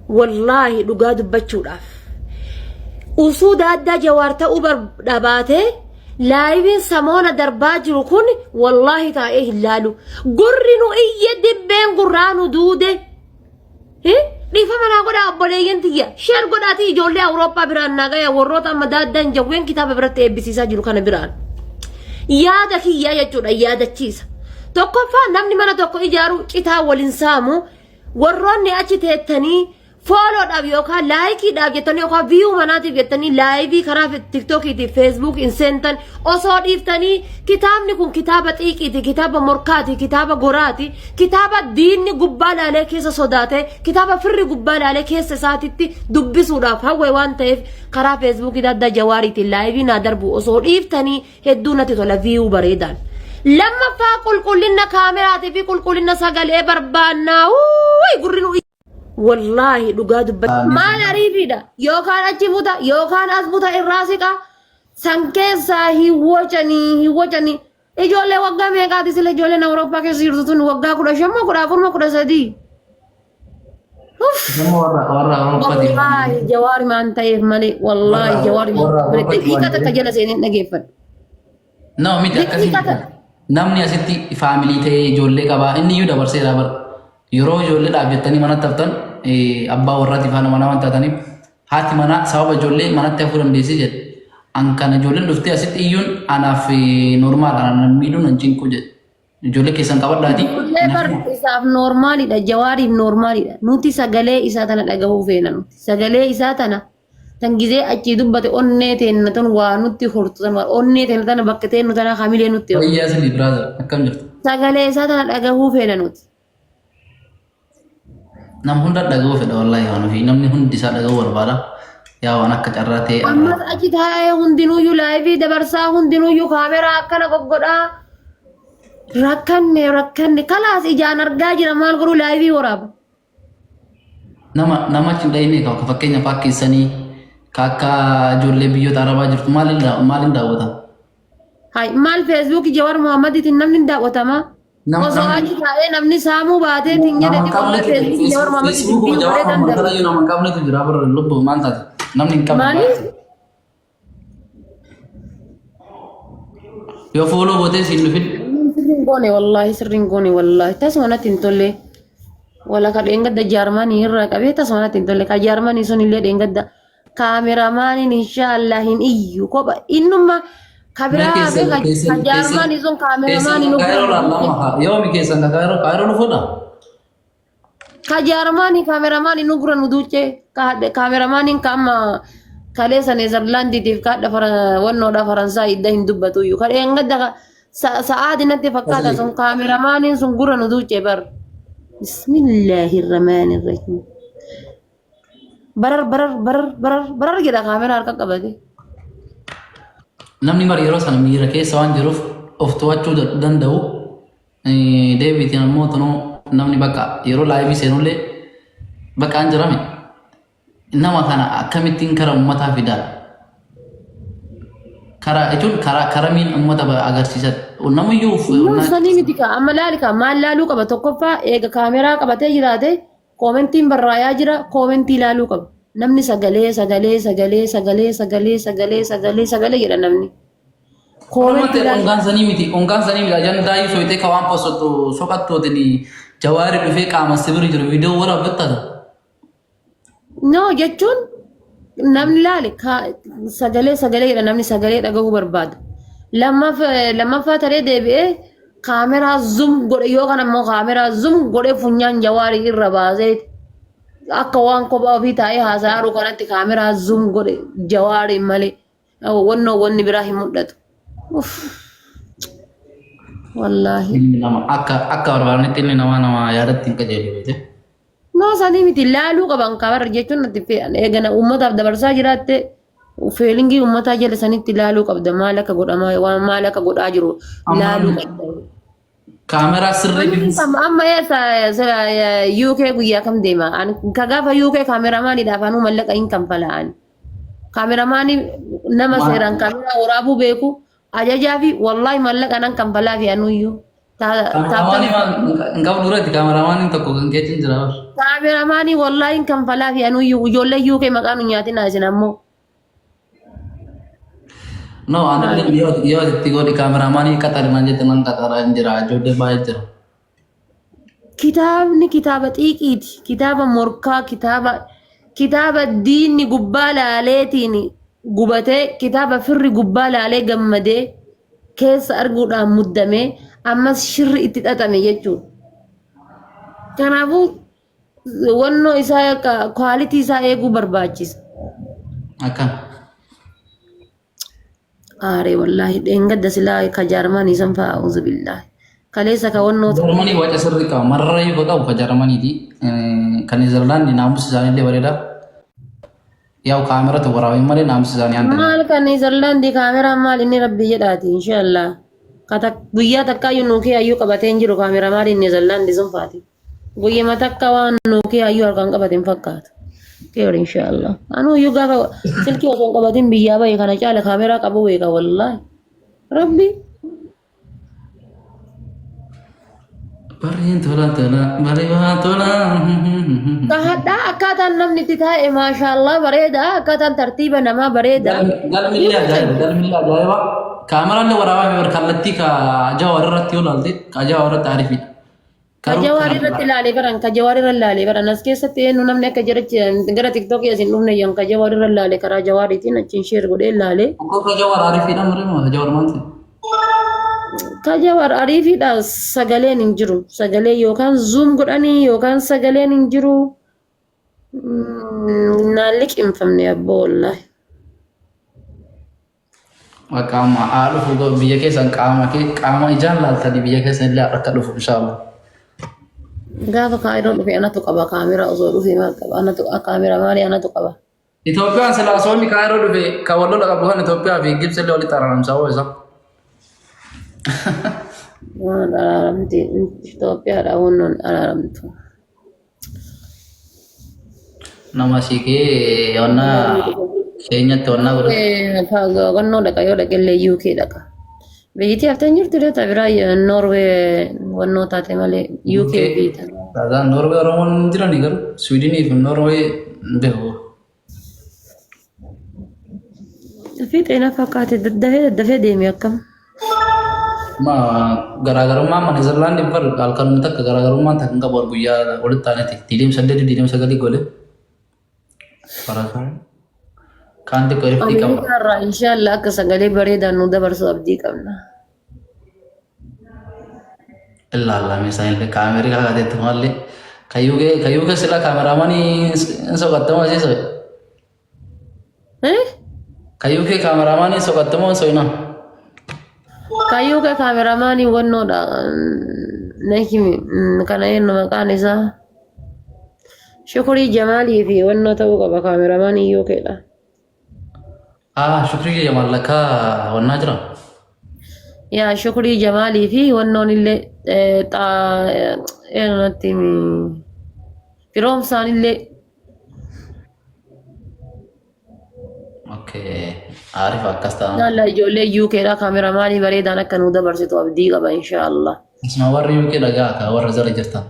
Wallaahi dhugaa dubbachuudhaaf. Usuu daaddaa jawaar ta'uu dhabaatee laayiviin samoona darbaa jiru kun wallaahi taa'ee hin laalu. Gurri nu iyye dibbeen gurraa nu duude. Dhiifama naa godhaa obboleeyyan tiyya. Sheer godhaatii ijoollee Awurooppaa biraan naa gaya warroota amma daaddaan jawween kitaaba biratti eebbisiisaa jiru kana biraan. Yaada kiyyaa jechuudha yaadachiisa. Tokkoffaa namni mana tokko ijaaru citaa waliin saamu warroonni achi teettanii fooloodhaaf yookaan laayikiidhaaf jettanii yookaan viyuu manaatiif jettanii laayivii karaa tiktookiitiif feesbuuk hin seentan osoo dhiiftanii kitaabni kun kitaaba xiiqiiti kitaaba morkaati kitaaba goraati kitaaba diinni gubbaa laalee keessa sodaate kitaaba firri gubbaa laalee keessa isaatitti dubbisuudhaaf hawwe waan ta'eef karaa feesbuukii adda jawaariitiin laayivii naa darbu osoo dhiiftanii hedduu natti tola viyuu bareedaan. Lammaffaa qulqullina kaameraatii fi qulqullina sagalee barbaannaa. Wuuy gurri nu Wallaahi dhugaa dubbata. Maal ariifiidha? Yookaan achi buta yookaan as buta irraa siqa. San keessaa hin wacanii hin wacanii. Ijoollee waggaa meeqaati sila ijoolleen Awurooppaa keessa jirtu tun waggaa 15 moo 14 moo 13? Uff. Nama warra warra Awurooppaatiin Wallaahi jawaari maan ta'eef malee wallaahi warra jawaari maan warra ta'eef malee Awurooppaatiin daqiiqaa waan takka jedheef jala seeneen dhageeffadhu. No miti akkasii Daqiiqaa miti. takka. Namni asitti faamilii ta'ee ijoollee qabaa inni iyyuu dabarseera bara. Yeroo ijoolleedhaaf jettanii manatti haftan abbaa warraatiif haadha manaa waan taataniif haati manaa sababa ijoollee manatti hafuu dandeessi jedhe. An kana ijoolleen dhuftee asitti iyyuun anaaf normaal ana miidhuun an cinqu jedhe. Ijoollee keessan qabadhaati. Ijoollee bar isaaf noormaalidha jawaariif noormaalidha. Nuti sagalee isaa tana dhagahuu feena nuti. Sagalee isaa tana tan gizee achii dubbate onnee teenna tan waa nutti hortu tan onnee teenna tana bakka teennu tana hamilee nutti hortu. Wayyaa isinii brother akkam jirtu? Sagalee isaa tana dhagahuu feena nuti. Nam hunda dhaga'uu fedha wallaahi waan ofii namni hundi isaa dhaga'uu barbaada. Yaa waan akka carraa ta'e Ammas achi taa'ee hundinuyyuu laayivii dabarsaa hundinuyyuu kaameraa akkana goggodhaa rakkanne rakkanne kalaas ijaan argaa jira maal godhuu laayivii waraaba. Nama nama achi hin dhayine ka fakkeenyaaf akka keessanii ka akka ijoollee biyyoota arabaa jirtu maaliin maaliin daawwata? Hay maal feesbuukii Jawar Muhammadiitiin namni hin daawwatamaa? Nama Osoo namni achi taa'ee namni saamuu baateetiin nama jedhe hin wallahi qabnetu jira. feesbuukii Jawar Muhammadiitiin Feesbuukuma viyuu Jawar bareedaan Muhammad darba. kanayyuu nama hin qabnetu jira bara lubbuu maal taate namni hin qabne Maaliif? baay'ee. Yoo fooloo gootee siin dhufin Sirri hin goone wallaahi sirri hin goone wallaahi tasuma natti hin tolle. Wala ka dheengadda jaarmanii irraa qabee tasuma natti hin tolle ka jaarmanii sun illee dheengadda kaameramaaniin inshaallah hin iyyu kopha innumma ka mee biraa hafee keessan ka ka keessan keessan jaarmanii sun keessan kaameramaaniin ka ofirra kaayiroo nu laallama yoomi keessan ka kaayiroo kaayiroo dhufuudha. Ka jaarmaanii kaameramaanii nu gura nu duuchee kaameramaaniin ka amma kaleessa Neezerlaandiitiif kaadha wannoodha Faransaay idda hin dubbatu iyyuu. Ka dheengadda sa'aati natti fakkaata sun kaameramaaniin sun gura nu duuchee bar. Bismillahirrahmanirrahiim. Barar barar barar barar barar jedha kaameraa harka qabate. Namni mara yeroo sana miira keessa waan jiruuf of to'achuu danda'u. Deebiitiin ammoo tunuu namni bakka yeroo laayivii seenullee bakka an jirame nama kana akkamittiin kara uummataa fidaa karaa jechuun karaa karamiin uummata agarsiisa namayyuu Yoo sanii miti kaa amma laali kaa maal laaluu qaba tokkoffaa eega kaameraa qabatee jiraate koomentiin barraayaa jira koomentii ilaaluu qaba. Namni sagalee sagalee sagalee sagalee sagalee sagalee sagalee sagalee jedha namni. Oromootti Koomentii ilaaluu ongaan sanii miti ongaan sanii miti ajandaa iyyuu soyitee ka waan posottu soqattootiin jawaari dhufee qaama sibiri jiru viidiyoo waraabbattata. No jechuun namni laale sagalee sagalee jedha namni sagalee dhagahuu barbaada. Lammaffaa taree deebi'ee kaameraa zum godhe yookaan ammoo kaameraa zum godhe funyaan jawaarii irra baasee akka waan kophaa ofii taa'ee haasa'aa jiru kanatti kaameraa zum godhe jawaarii malee wannoo wanni biraa hin mul'atu. Uff. Wallaahi. Ilmi nama akka akka barbaadanitti ilmi namaa nama yaadatti hin qajeelu beekte. No sanii miti laaluu qaban kabarra jechuun natti eegana uummataaf dabarsaa jiraatte feelingii uummataa jala sanitti laaluu qabda maal akka godhamaa waan maal akka godhaa jiru Amma laaluu qabda. kaameraa sirrii Amma bifa amma eessa UK guyyaa kam deema? Ani ka gaafa UK kaameramaaniidhaaf anuu mallaqa hin kanfala ani. Kaameramaanii nama seeraan kaameraa waraabuu beeku ajajaa fi wallaahi mallaqa nan kanfalaa fi anuyyuu. Kaameramaanii maal hin qabu duratti kaameramaaniin tokko kan keetiin jira. Kaameramaanii wallaahi hin kanfalaa fi anuyyuu ijoollee UK maqaa nu nyaatinaa isin ammoo. No, anillee yoo itti godhi kaameraamaanii qaxari naan jette nan qaxara hin jira. Ijoollee baay'ee jira. Kitaabni kitaaba xiiqiiti. Kitaaba morkaa, kitaaba diinni gubbaa laaleetiin gubatee, kitaaba firri gubbaa laalee gammadee keessa arguudhaan muddamee ammas shirri itti xaxame jechuudha. Kanaafuu wannoo isaa akka kwaalitii isaa eeguu barbaachisa. Akkam. Aaree wallaahi dheengadda silaa ka jaarmanii san fa'a auzu billaahi. Kaleessa ka wannoo Jarmanii waca sirrii qaba. Marara yoo qabu ka Jarmaniiti. Kan Neezerlaandi naamusi isaaniillee bareeda. Yaa'u kaameratu waraabee malee naamusi isaanii hanga. Maal kan Neezerlaandii kaameraan maal inni rabbi jedhaati inshaallah. Ka guyyaa takkaayyuu nuukii hayyuu qabatee hin jiru kaameraa maaliin Neezerlaandii sun faati. Guyyama takka waan nuukii hayyuu harkaan qabate hin fakkaatu. Keer inshaallah. Anuu iyyuu gaafa silkii osoo hin qabatin biyyaa bahe kana caala kaameraa qabu beeka wallaahi. Rabbi. Barriin tola tola barri waa tola. Kahadhaa akkaataan namni itti taa'e maashaallah bareeda akkaataan tartiiba namaa bareeda. Galmillee ajaa'iba galmillee ajaa'iba. Kaameraan waraabame bar kallattii ka jawaar irratti yoo ilaalte ka jawaar irratti ariifidha. Ka jawaar irratti ilaalee baran ka jawaar irra ilaalee baran as keessatti eenyu namni akka jara gara tiktookii as hin dhufne yan ka jawaar irra ilaalee karaa jawaariitiin achiin sheer godhee ilaalee. Ka jawaar ariifidha malee moo ka jawaar maal ta'e? Ka jawaar ariifidha sagaleen hin jiru sagalee yookaan zuum godhanii yookaan sagaleen hin jiru. Naan liqimfamne abboo wallaahi. Bakka amma haa dhufu biyya keessan qaama kee qaama ijaan laaltanii biyya keessan illee akka dhufu inshaallah. Gaafa kaayiroo dhufe anatu qaba kaameraa osoo dhufe maal qaba anatu kaameraa maali anatu qaba. Itoophiyaan silaa soonni kaayiroo dhufe kan wal lola qabu kan Itoophiyaa fi Gibsi illee walitti araaramsa hoo isa. Waan araaramti Itoophiyaadha wannoon araaramtu. Nama siikee wannaa keenyatti wannaa godhatu. Wannoo dhaqa yoo dhaqellee UK dhaqa. Biyyittii haftee hin jirtu deeta biraa Noorwee wannoo taate malee UK biyya. Taataan Noorwee Oromoon hin jirani garuu Swiidinii fi Noorwee hin beeku. Fiixee na fakkaate daddafee daddafee deeme akkam. Ma garaagarummaan mana Neezerlaandii bar halkanuma takka garaagarummaan takka hin qabu guyyaa walitti aaneeti. 28 29 gole. Farasaa. Kaan xiqqoo riftii qaba. Ameerikaa irraa inshaallah akka sagalee bareedaan nu dabarsu abdii qabna. Ilaalame isaanillee ka Ameerikaa kaateetti maallee ka UK sila kaameraamanii hin soqattamoo asii soqe. Eh? Ka UK kaameraamanii hin soqattamoo hin soqinaa. Ka UK kaameraamaanii wannoodha. Na himi kana eenyu maqaan isaa? Shukurii Jamaalii fi wannoo ta'uu qaba kaameraamaanii UK dha. Ah, Shukrii Jamaal lakkaa wannaa jira. Yaa Shukrii Jamaalii fi wannoon illee xaa eenyu natti himi firoomsaan illee Okay. Arif akkas ta'an. Inshallah ijoollee UK dha kaameramaanii bareedaan akka nuu dabarsitu abdii qaba inshallah. Isuma warri UK dhagaa ka warra jala jirtan.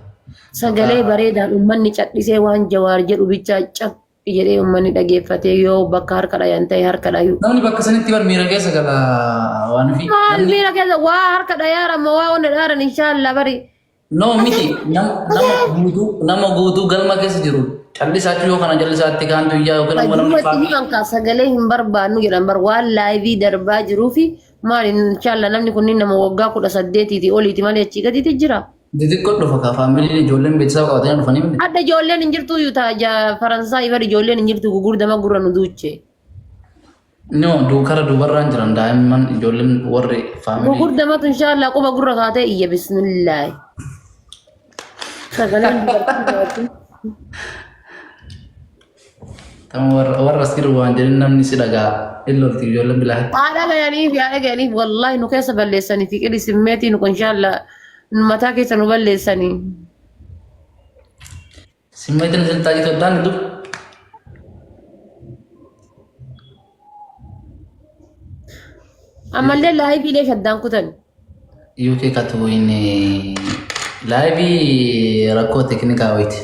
Sagalee bareedaan uummanni cadhisee waan Jawaar jedhu bichaa cap jedhee uummanni dhageeffatee yoo bakka harka dhayan ta'e harka dhayu. Namni bakka sanitti bar miira keessa gala waan fi. Maal miira keessa waa harka dhayaara moo waa onna dhaaran inshallah bari. No miti nama guutuu nama guutuu galma keessa jiru callisaatti yoo kana callisaatti kaantu iyyaa yookiin ammoo namni Duratti himan kaa sagalee hin barbaannu jedhan bar waan laayivii darbaa jiruu fi maal inshallah namni kunniin nama waggaa 18ti oliiti malee achii gadiiti jira. Xixiqqoo dhufa kaa faamiliin ijoolleen beeksisaa qabatanii dhufanii miti. Adda ijoolleen hin jirtu iyyuu taa Faransaay bar ijoolleen hin jirtu gugurdama gurra nu duuche. No duukara duubarraan jiran daa'imman ijoolleen warri faamilii. Gugurdamatu inshallah quba gurra kaatee iyya bismillaahi. Sagaleen dubartii baatu. Tama warra warra as jiru waan jedhin namni si dhagaa hin lolti ijoolleen bilaa. Haadha gayaniif haadha gayaniif wallaahi nu keessa balleessanii fi qiri simmeetii nu inshallah mataa keessa nu balleessanii. Simmeetiin isin taajii toddaan dur. Ammallee laayiviilee shaddaan kutan. UK katu inni laayivii rakkoo teeknikaa wayiiti.